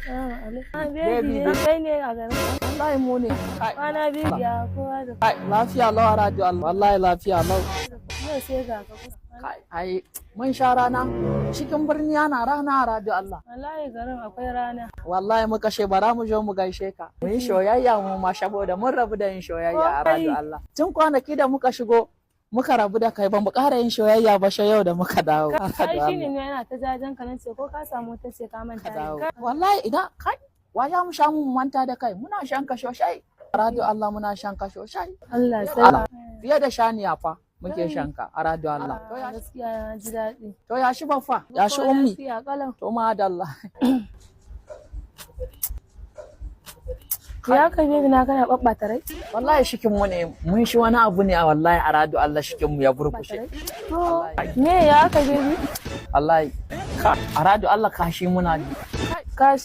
Salamu alaikum. Ah, Baby. baby, kai ne a garin? Wallahi mu ne. Kai, Kwana biyu ya kowa da kai, lafiya lau a radio Allah. Wallahi lafiya lau. Yau sai ga ka kusa. Kai, ai mun sha rana. Cikin birni ana rana a radio Allah. Wallahi garin akwai rana. Wallahi muka ce bara mu zo mu gaishe ka. Mu yi shoyayya mu ma, saboda mun rabu da yin shoyayya a radio Allah. Tun kwanaki da muka shigo muka rabu da kai, ba mu ƙara yin shoyayya ba sai yau da muka dawo. Ai shine ne yana ta jajen ka, nan ce ko ka samu wata ce ka manta da Dawo. kai. Wallahi idan kai wa ya mu sha mu manta da kai, muna shan ka shoshai. Radio Allah, muna shan ka shoshai. Allah Allah. sai. Fiye da shaniya fa muke shan ka a radio Allah. To ya Gaskiya na ji daɗi. To ya shi baffa, ya shi ummi. Lafiya kalau. To madalla. Ya kai baby na, kana ɓaɓɓata rai? Wallahi shikin mu ne, mun shi wani abu ne a wallahi a radio Allah shikin mu ya burkushe. Ɓata rai? To me ya kai baby? Wallahi a radio Allah kashi muna ji. Kashi.